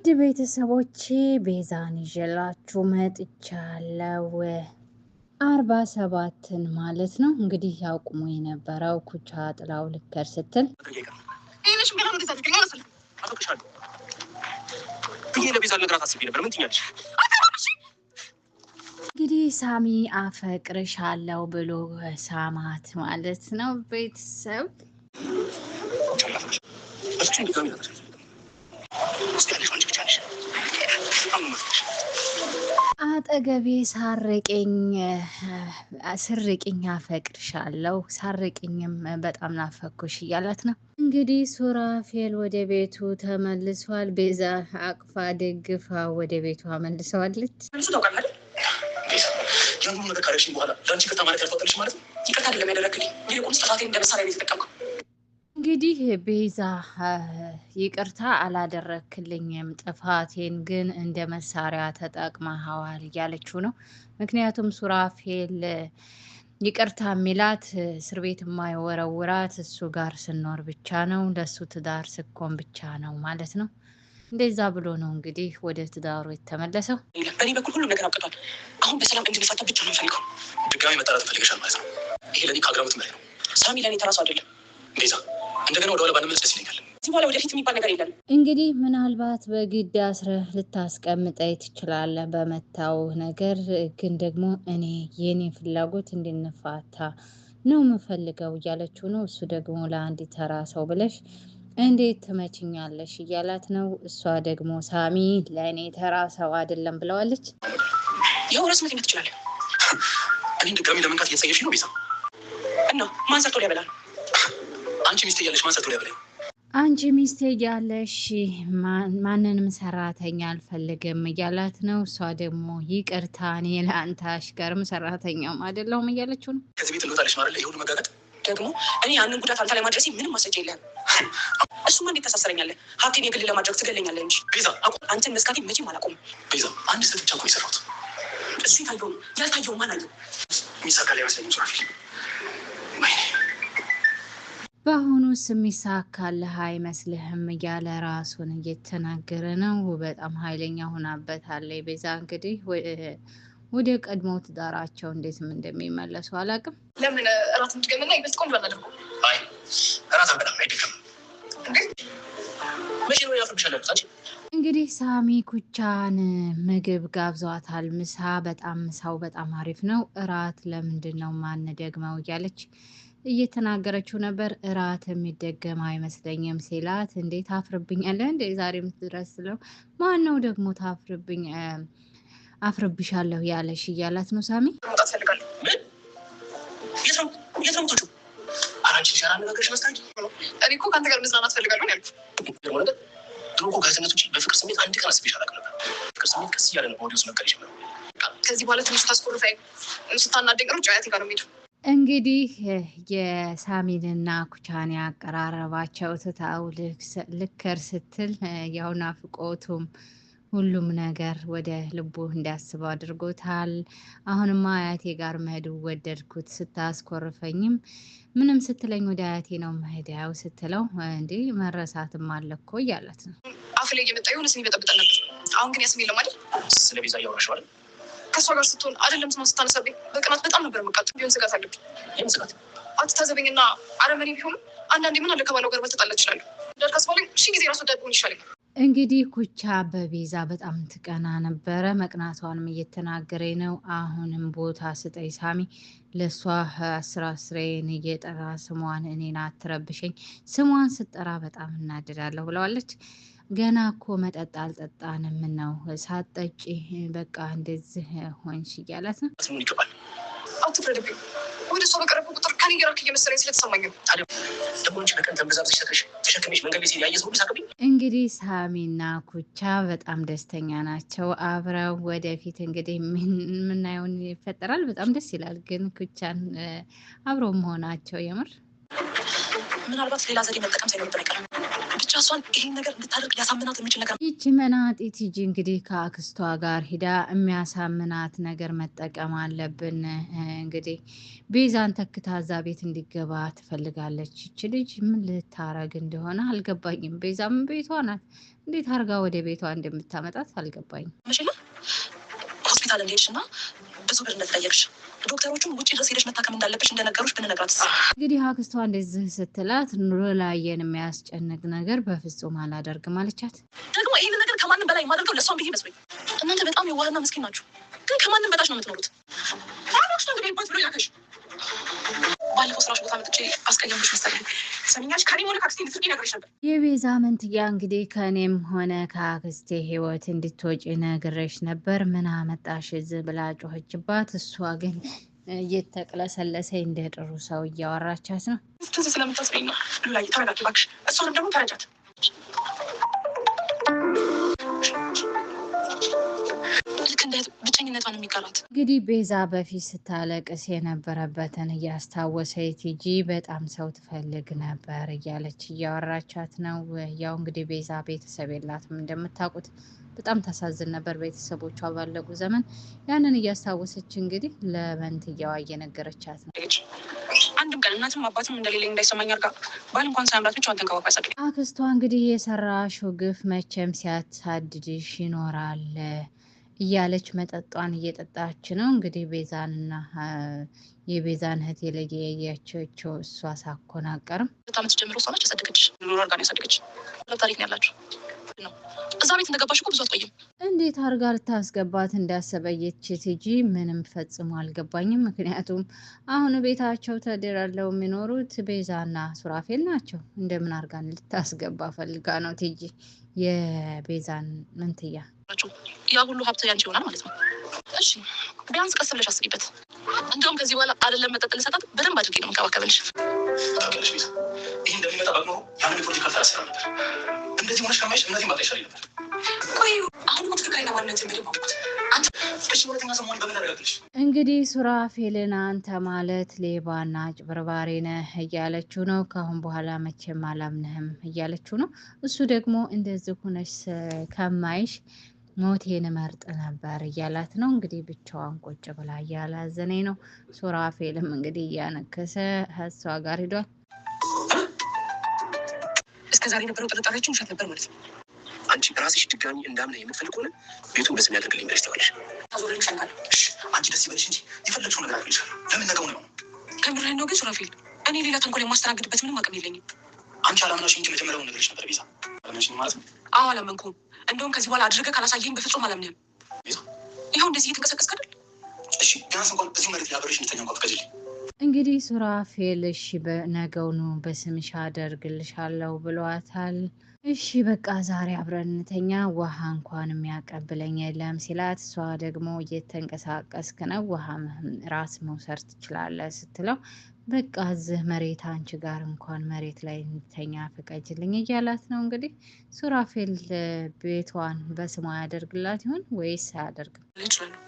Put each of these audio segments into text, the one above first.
ውድ ቤተሰቦቼ ቤዛን ይዤላችሁ መጥቻለሁ። 47ን ማለት ነው እንግዲህ ያቁሙ የነበረው ኩቻ ጥላው ልከር ስትል እንግዲህ ሳሚ አፈቅርሻለሁ ብሎ ሳማት ማለት ነው ቤተሰብ። አጠገቤ ሳርቅኝ ስርቅኝ አፈቅርሻለሁ ሳርቅኝም በጣም ናፈኩሽ እያላት ነው። እንግዲህ ሱራፌል ወደ ቤቱ ተመልሷል። ቤዛ አቅፋ ደግፋ ወደ ቤቷ መልሰዋለች። እንግዲህ ቤዛ ይቅርታ አላደረክልኝም፣ ጥፋቴን ግን እንደ መሳሪያ ተጠቅመኸዋል እያለችው ነው። ምክንያቱም ሱራፌል ይቅርታ የሚላት እስር ቤት የማይወረውራት እሱ ጋር ስኖር ብቻ ነው፣ ለእሱ ትዳር ስኮን ብቻ ነው ማለት ነው። እንደዛ ብሎ ነው እንግዲህ ወደ ትዳሩ የተመለሰው። በእኔ በኩል ሁሉም ነገር አብቅቷል። አሁን በሰላም እንድንፋታ ብቻ ነው የምፈልገው። ድጋሚ መጣላት ፈልገሻል ማለት ነው። ይሄ ለእኔ ከአግራሞት በላይ ነው። ሳሚ ለእኔ ተራሱ አይደለም። ቤዛ፣ እንደገና ወደኋላ ባንመለስ ደስ ይለኛል። ከዚህ በኋላ ወደፊት የሚባል ነገር የለም። እንግዲህ ምናልባት በግድ አስረህ ልታስቀምጠኝ ትችላለህ በመታው ነገር፣ ግን ደግሞ እኔ የኔ ፍላጎት እንድንፋታ ነው የምፈልገው እያለችው ነው። እሱ ደግሞ ለአንድ ተራ ሰው ብለሽ እንዴት ትመችኛለሽ እያላት ነው። እሷ ደግሞ ሳሚ ለእኔ ተራ ሰው አይደለም ብለዋለች። ይኸው ራስ መተኛት ትችላለህ። እኔን ድጋሚ ለመንካት እየተጸየፍሽ ነው ቤዛ። እና ማን ሰርቶ ሊያበላ ነው? አንቺ ሚስቴ እያለሽ ማን ሰርቶ ሊያበላኝ? አንቺ ሚስቴ እያለሽ ማንንም ሰራተኛ አልፈልግም እያላት ነው። እሷ ደግሞ ይቅርታ እኔ ለአንተ አሽከርም ሰራተኛውም አይደለሁም እያለችው ነው። ከዚህ ቤት እንወጣለሽ ማለት ይሄ ሁሉ መጋጋጥ ደግሞ እኔ ያንን ጉዳት አንተ ላይ ማድረሴ ምንም ማስረጃ የለህም። እሱማ እንዴት ታሳስረኛለህ? ሀብቴን የግል ለማድረግ ትገለኛለህ እንጂ ቤዛ። አንተን መስካቴ መቼም አላቆምም። ቤዛ፣ አንድ ስህተት ብቻ እኮ ነው የሰራሁት። እሱ የታየው ነው፣ ያልታየው ማን አየው? የሚሳካልህ አይመስለኝም ሱራፌል። በአሁኑ የሚሳካልህ አይመስልህም እያለ ራሱን እየተናገረ ነው። በጣም ኃይለኛ ሆናበታለች ቤዛ። እንግዲህ ወደ ቀድሞ ትዳራቸው እንዴትም እንደሚመለሱ አላውቅም። ለምን እራት እንድገምና ይበልጥ ቆንጆ አናደርገው? አይ እራት አንበላም፣ አይደገምም። መቼ ነው ያፈቅርሻል ያልኩት አንቺ? እንግዲህ ሳሚ ኩቻን ምግብ ጋብዟታል። ምሳ በጣም ምሳው በጣም አሪፍ ነው። እራት ለምንድን ነው ማንደግመው እያለች እየተናገረችው ነበር። እራት የሚደገም አይመስለኝም ሲላት፣ እንዴ ታፍርብኛለህ እንዴ ዛሬም ድረስ ስለው፣ ማን ነው ደግሞ ታፍርብኝ አፍርብሻለሁ ያለሽ እያላት ነው ሳሚ። መውጣት እፈልጋለሁ። ምን? የት ነው የት ነው የምትወጪው? ኧረ አንቺ ልጅ፣ ኧረ አነጋገርሽ መስታወቂ። እኔ እኮ ከአንተ ጋር መዝናናት እፈልጋለሁ ነው ያልኩት። የሚገርመው ነገር ድሮ እኮ ከእህትነት ውጪ በፍቅር ስሜት አንድ ቀን አስቤሽ አላውቅም ነበር። ፍቅር ስሜት ቀስ እያለ ነው በወዲሁ መቀር የጀመረው። ከዚህ በኋላ ትንሽ ታስኮርፈኝ ስታናደኝ ሩጭ አያቴ ጋር ነው የምሄደው። እንግዲህ የሳሚንና ኩቻን ያቀራረባቸው ትታው ልከር ስትል ያው ናፍቆቱም ሁሉም ነገር ወደ ልቡ እንዲያስበው አድርጎታል። አሁንማ አያቴ ጋር መሄድ ወደድኩት፣ ስታስኮርፈኝም ምንም ስትለኝ ወደ አያቴ ነው መሄድ ያው ስትለው እንዴ መረሳትም አለ እኮ እያላት ነው። አፍ ላይ እየመጣ የሆነ ስም ይበጠብጠን ነበር። አሁን ግን ያ ስም የለም አይደል? ስለ ቤዛ እያወራሽ አይደል? ከእሷ ጋር ስትሆን አይደለም ስሟን ስታነሳብኝ በቅናት በጣም ነበር የምቃጠለው። ቢሆን ስጋት አለብኝ። የምን ስጋት? አትታዘበኝና አረመኔ ቢሆንም አንዳንዴ ምን አለ ከባለው ጋር ባልተጣላ እችላለሁ። ወዳድ ካስባለኝ ሺህ ጊዜ ራስ ወዳድ ብሆን ይሻለኛል። እንግዲህ ኩቻ በቤዛ በጣም ትቀና ነበረ። መቅናቷንም እየተናገረ ነው። አሁንም ቦታ ስጠኝ ሳሚ፣ ለእሷ አስር አስሬን እየጠራ ስሟን እኔን አትረብሸኝ፣ ስሟን ስጠራ በጣም እናድዳለሁ ብለዋለች። ገና እኮ መጠጥ አልጠጣንም ነው ሳትጠጪ በቃ እንደዚህ ሆንሽ እያላት ነው። ምን ይገባል? አትፍረድብኝ። ወደ እሷ በቀረብኩ ቁጥር ከኔ የራክ እየመሰለኝ ስለተሰማኝ ነው። ታዲያ ደግሞ አንቺ በቀን ተንበዛብዘሽ ሰክረሽ ተሸክሜሽ መንገድ ላይ ሲሄድ ያየ ሰው ሁሉ ሳቅብኝ። እንግዲህ ሳሚና ኩቻ በጣም ደስተኛ ናቸው አብረው። ወደፊት እንግዲህ የምናየውን ይፈጠራል። በጣም ደስ ይላል። ግን ኩቻን አብረው መሆናቸው የምር ምናልባት ሌላ ዘዴ መጠቀም ሳይኖርብን አይቀርም። ብቻ እሷን ይሄን ነገር እንድታደርግ ሊያሳምናት የሚችል ነገር ይቺ መናጢ ቲጂ እንግዲህ ከአክስቷ ጋር ሂዳ የሚያሳምናት ነገር መጠቀም አለብን። እንግዲህ ቤዛን ተክታ እዛ ቤት እንዲገባ ትፈልጋለች። ይቺ ልጅ ምን ልታረግ እንደሆነ አልገባኝም። ቤዛም ቤቷ ናት። እንዴት አርጋ ወደ ቤቷ እንደምታመጣት አልገባኝም። መቼ ሆስፒታል እንደሄድሽ እና ብዙ ብር እንደተጠየቅሽ ዶክተሮቹም ውጭ ድረስ ሄደሽ መታከም እንዳለብሽ እንደነገሩሽ ብንነግራትስ? እንግዲህ አክስቷ እንደዚህ ስትላት ሉላዬን የሚያስጨንቅ ነገር በፍጹም አላደርግም አለቻት። ደግሞ ይህንን ነገር ከማንም በላይ የማደርገው ለእሷን ብዬ መስሎኝ። እናንተ በጣም የዋህና ምስኪን ናችሁ፣ ግን ከማንም በታች ነው የምትኖሩት። ማኖች ነው እንግዲህ ብሎ ያከሽ ባለፈው ስራሽ ቦታ መጥቼ አስቀየምኩሽ መሰለኝ። ሰሚኛሽ ከእኔም ሆነ ከአክስቴ እንድትርቂ ነግሬሽ ነበር። የቤዛ መንትያ እንግዲህ ከእኔም ሆነ ከአክስቴ ሕይወት እንድትወጪ ነግሬሽ ነበር፣ ምን አመጣሽ እዚህ ብላ ጮኸችባት። እሷ ግን እየተቅለሰለሰ እንደ ጥሩ ሰው እያወራቻት ነው። ትዝ ስለምታስበኝ ነው። ሉላዬ ተረጋጊ እባክሽ፣ እሷንም ደግሞ ተረጃት። ልክ እንደ እህት ብቸኝነቷን የሚጋራት እንግዲህ ቤዛ በፊት ስታለቅስ የነበረበትን እያስታወሰ ቲጂ በጣም ሰው ትፈልግ ነበር እያለች እያወራቻት ነው። ያው እንግዲህ ቤዛ ቤተሰብ የላትም እንደምታውቁት፣ በጣም ታሳዝን ነበር ቤተሰቦቿ ባለቁ ዘመን። ያንን እያስታወሰች እንግዲህ ለመንትያዋ እየነገረቻት ነው። አንድም ቀን እናትም አባትም እንደሌለኝ እንዳይሰማኝ አድርጋ ባል እንኳን ሳያምራት ብቻዋን ተንከባክባ ያሳደገች። አክስቷ እንግዲህ የሰራሽው ግፍ መቼም ሲያሳድድሽ ይኖራል እያለች መጠጧን እየጠጣች ነው። እንግዲህ ቤዛንና የቤዛን እህት የለየያቸው እሷ ሳኮን አቀርም ሁለት ዓመት ጀምሮ እሷ ነች ያሳደገችሽ። ኑሮ አድርጋ ነው ያሳደገች። ሁለት ታሪክ ነው ያላችሁ ነው። እዛ ቤት እንደገባሽ እኮ ብዙ አትቆይም። እንዴት አድርጋ ልታስገባት እንዳሰበች ቲጂ ምንም ፈጽሞ አልገባኝም። ምክንያቱም አሁን ቤታቸው ተደራለው የሚኖሩት ቤዛና ሱራፌል ናቸው። እንደምን አድርጋ ልታስገባ ፈልጋ ነው ቲጂ የቤዛን መንትያ? ናቸው ያ ሁሉ ሀብት ያንቺ ይሆናል ማለት ነው። እሺ ቢያንስ ቀስ ብለሽ አስቢበት። እንደውም ከዚህ በኋላ አይደለም መጠጥ ልሰጣት በደንብ አድርጌ ነው የምንከባከብልሽ። ታውቂያለሽ ቤዛ፣ ይህ እንደሚመጣ ባውቅ ኖሮ ያንን የፖለቲካ አሰራ ነበር። እንደዚህ ሆነሽ ከማይሽ እምነቴን ባጣ ይሻለኝ ነበር። ቆይ አሁን እኮ ትክክለኛ ማንነትን በደንብ አወቅኩት። አንተ እሺ እውነተኛ ሰው መሆኔን በምን አረጋግጥልሽ? እንግዲህ ሱራፌልን አንተ ማለት ሌባና አጭበርባሪ ነህ እያለችው ነው። ከአሁን በኋላ መቼም አላምንህም እያለችው ነው። እሱ ደግሞ እንደዚህ ሆነሽ ከማይሽ ሞቴን እመርጥ ነበር እያላት ነው። እንግዲህ ብቻዋን ቁጭ ብላ እያላዘነኝ ነው። ሱራፌልም እንግዲህ እያነከሰ እሷ ጋር ሂዷል። እስከ ዛሬ የነበረው ጥርጣሬያችን ውሸት ነበር ማለት ነው። አንቺ ራስሽ ድጋሚ እንዳምነህ የምትፈልግ ከሆነ ቤቱን በስሜ ያደርግልኝ ብለሽ ትይዋለሽ። ታዞርልኝ እፈልጋለሁ። እሺ አንቺ ደስ ይበልሽ እንጂ የፈለግሽውን ነገር አድርግልሻለሁ። ለምን ነገው ነው? ከምርህን ነው ግን ሱራፌል፣ እኔ ሌላ ተንኮል የማስተናግድበት ምንም አቅም የለኝም። አንቺ አላምናሽኝ እንጂ መጀመሪያውን ነግሬሽ ነበር ቤዛ። አላምናሽኝ ማለት ነው አዎ አላመንኩም። እንደውም ከዚህ በኋላ አድርገህ ካላሳየኝ በፍጹም አላምንህም። ቤዛ። ይኸው እንደዚህ እየተንቀሳቀስክ አይደል? እሺ ቢያንስ እንኳን እዚሁ መሬት ላይ አብሬሽ እንድተኛ እንኳን ፍቀጂልኝ። እንግዲህ ሱራፌል እሺ በነገውኑ በስምሽ አደርግልሻለሁ ብሏታል። እሺ በቃ ዛሬ አብረን እንተኛ፣ ውሃ እንኳን የሚያቀብለኝ የለም ሲላት፣ እሷ ደግሞ እየተንቀሳቀስክ ነው ውሃ ራስ መውሰድ ትችላለህ ስትለው፣ በቃ እዚህ መሬት አንቺ ጋር እንኳን መሬት ላይ እንተኛ ፍቀጅልኝ እያላት ነው። እንግዲህ ሱራፌል ቤቷን በስሟ ያደርግላት ይሆን ወይስ አያደርግም? እችላለሁ።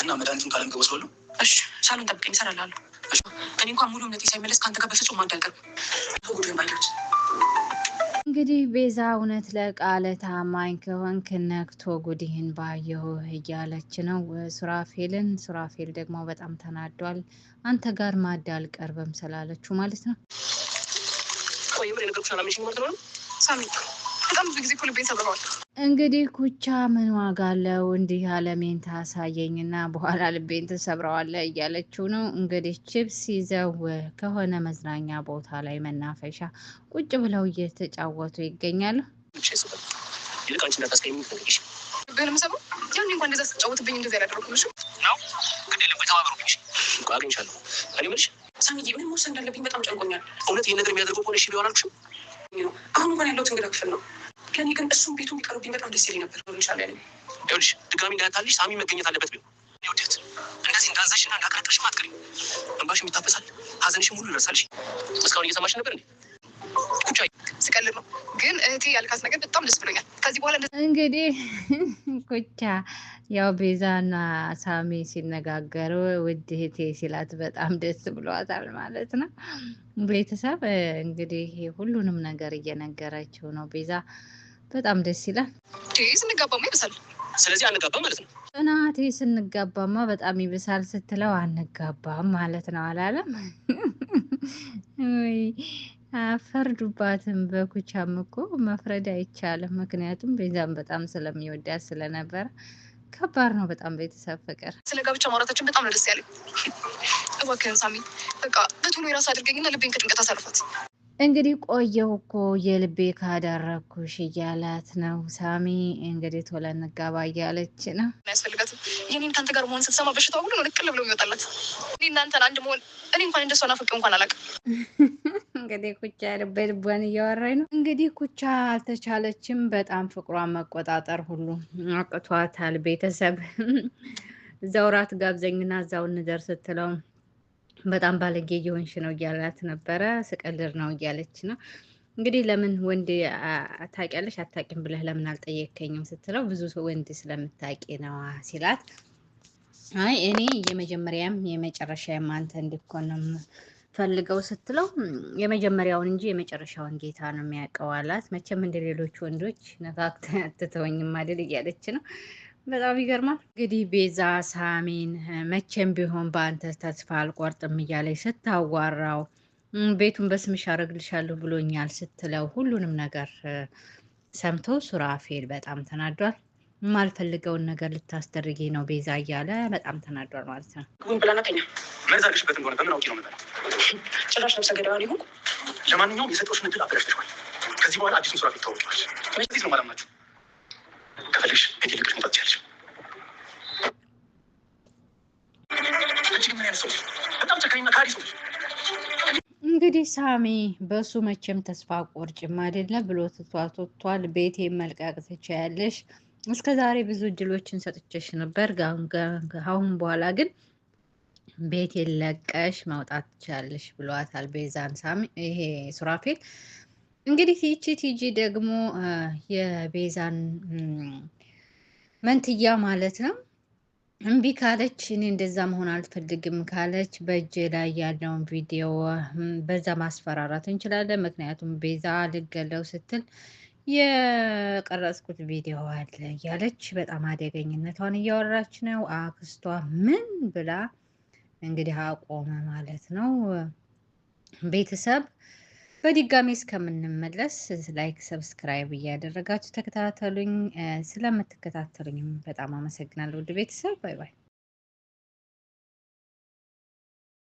እና መድኃኒቱን ካለምግብ ወስደዋለሁ። እሺ ሳሎን ጠብቀኝ፣ እሰራልሃለሁ። እሺ እኔ እንኳን ሙሉ እምነቴ ሳይመለስ ከአንተ ጋር በፍጹም አንድ አልቀርብም። ጉድህን ባየሁት። እንግዲህ ቤዛ እውነት ለቃለ ታማኝ ከሆንክ ነክቶ ጉድህን ባየሁ እያለች ነው ሱራፌልን። ሱራፌል ደግሞ በጣም ተናዷል። አንተ ጋር ማዳ አልቀርብም ስላለችው ማለት ነው። ቆይ የምር የነገርኩሽን አላመንሽኝም ማለት ነው? ሳሚ በጣም ብዙ ጊዜ እኮ ልቤን ሰብረዋል። እንግዲህ ኩቻ ምን ዋጋ አለው እንዲህ አለሜን ታሳየኝና በኋላ ልቤን ትሰብረዋለህ እያለችው ነው። እንግዲህ ቺፕስ ይዘው ከሆነ መዝናኛ ቦታ ላይ መናፈሻ ቁጭ ብለው እየተጫወቱ ይገኛሉ። ይልቅ አንቺ እንዳታስቀይሚኝ ተጠንቀቂሽ። ልቤን የምሰብረው ያኔ እንኳን እንደዛ ስትጫወትብኝ እንደዚህ አላደረኩም። እሺ ነው ግድ የለም ቆይ ተባበሩብኝ። እሺ ቆይ አገኝሻለሁ። እኔ የምልሽ ሳሚዬ ምን መወሰን እንዳለብኝ በጣም ጨንቆኛል። እውነት ይህን ነገር የሚያደርገው ከሆነ እሺ ቢሆን አልኩሽም? ነው አሁን እንኳን ያለሁት እንግዳ ክፍል ነው። ለእኔ ግን እሱም ቤቱን ቢቀሩብኝ በጣም ደስ ይለኝ ነበር። ይሻል ያለኝ ይኸውልሽ ድጋሚ እንዳያታልሽ ሳሚ መገኘት አለበት ቢሆን ውደት እንደዚህ እንዳዘሽ እና እንዳቀረቀርሽም አትቀሪም። እንባሽም ይታበሳል፣ ሀዘንሽም ሁሉ ይረሳልሽ። እስካሁን እየሰማሽ ነበር እንዴ? ኩቻ ስቀልድ ነው ግን እህቴ ያልካት ነገር በጣም ደስ ብሎኛል። ከዚህ በኋላ እንግዲህ ኩቻ ያው ቤዛና ሳሚ ሲነጋገሩ ውድ እህቴ ሲላት በጣም ደስ ብሏታል ማለት ነው። ቤተሰብ እንግዲህ ሁሉንም ነገር እየነገረችው ነው ቤዛ። በጣም ደስ ይላል። ስንጋባማ ይብሳል። ስለዚህ አንጋባ ማለት ነው። ጽናቴ ስንጋባማ በጣም ይብሳል ስትለው አንጋባም ማለት ነው አላለም ወይ? አፈርዱባትም። በኩቻም እኮ መፍረድ አይቻልም። ምክንያቱም ቤዛን በጣም ስለሚወዳት ስለነበረ ከባድ ነው በጣም ቤተሰብ ፍቅር። ስለ ጋብቻ ማውራታችን በጣም ነው ደስ ያለኝ። እባክህን ሳሚ፣ በቃ በቶሎ የራስ አድርገኝና ልቤን ከጭንቀት አሳርፋት። እንግዲህ ቆየው እኮ የልቤ ካደረግኩሽ እያላት ነው ሳሚ። እንግዲህ ቶሎ እንጋባ እያለች ነው። አያስፈልጋትም። የኔን ከአንተ ጋር መሆን ስትሰማ በሽታዋ ሁሉ ነው ንቅል ብሎ የሚወጣላት። እኔ እናንተን አንድ መሆን እኔ እንኳን እንደሷ ናፍቄው እንኳን አላውቅም። እንግዲህ ኩቻ ልቤ ልቧን እያወራኝ ነው። እንግዲህ ኩቻ አልተቻለችም። በጣም ፍቅሯን መቆጣጠር ሁሉ አቅቷታል። ቤተሰብ እዛው ራት ጋብዘኝና እዛው እንደር ስትለው በጣም ባለጌ እየሆንሽ ነው እያላት ነበረ። ስቀልድ ነው እያለች ነው። እንግዲህ ለምን ወንድ ታውቂያለሽ አታውቂም ብለህ ለምን አልጠየከኝም ስትለው ብዙ ሰው ወንድ ስለምታውቂ ነዋ ሲላት፣ አይ እኔ የመጀመሪያም የመጨረሻም አንተ እንድትሆን ነው ፈልገው ስትለው የመጀመሪያውን እንጂ የመጨረሻውን ጌታ ነው የሚያውቀው አላት። መቼም እንደ ሌሎች ወንዶች ነካክተህ አትተወኝም አይደል እያለች ነው። በጣም ይገርማል። እንግዲህ ቤዛ ሳሚን መቼም ቢሆን በአንተ ተስፋ አልቆርጥም እያለች ስታዋራው ቤቱን በስምሽ አደርግልሻለሁ ብሎኛል ስትለው ሁሉንም ነገር ሰምቶ ሱራፌል በጣም ተናዷል። የማልፈልገውን ነገር ልታስደርጊ ነው ቤዛ እያለ በጣም ተናዷል ማለት ነው። ምግቡን ብላና ተኛ። መርዝ አድርገሽበት እንደሆነ በምን አውቄ ነው የምበላው? ጭራሽ ነብሰ ገዳዋን ይሁን። ለማንኛውም የሰጠሁሽን እድል አበላሽተሽዋል። ከዚህ በኋላ አዲሱን ሱራፌል ታወቂዋለሽ። እንዴት ነው ማላምናችሁ? ከፈለግሽ ቤት ለቀሽ መውጣት ትችያለሽ። አንቺ ግን ምን አይነት ሰው ነሽ? በጣም ጨካኝና ከሃዲ ሰው ነሽ። እንግዲህ ሳሚ በሱ መቼም ተስፋ ቆርጭም አይደለ ብሎ ትቷት ወጥቷል። ቤቴ መልቀቅ ትችያለሽ፣ እስከ ዛሬ ብዙ እድሎችን ሰጥቼሽ ነበር። አሁን በኋላ ግን ቤቴ ለቀሽ መውጣት ትችያለሽ ብሏታል ቤዛን ሳሚ ይሄ ሱራፌል። እንግዲህ ይቺ ቲጂ ደግሞ የቤዛን መንትያ ማለት ነው እምቢ ካለች እኔ እንደዛ መሆን አልፈልግም ካለች በእጄ ላይ ያለውን ቪዲዮ በዛ ማስፈራራት እንችላለን። ምክንያቱም ቤዛ ልገለው ስትል የቀረጽኩት ቪዲዮ አለ እያለች በጣም አደገኝነቷን እያወራች ነው። አክስቷ ምን ብላ እንግዲህ አቆመ ማለት ነው። ቤተሰብ በድጋሚ እስከምንመለስ like፣ subscribe እያደረጋችሁ ተከታተሉኝ። ስለምትከታተሉኝም በጣም አመሰግናለሁ ውድ ቤተሰብ። Bye bye።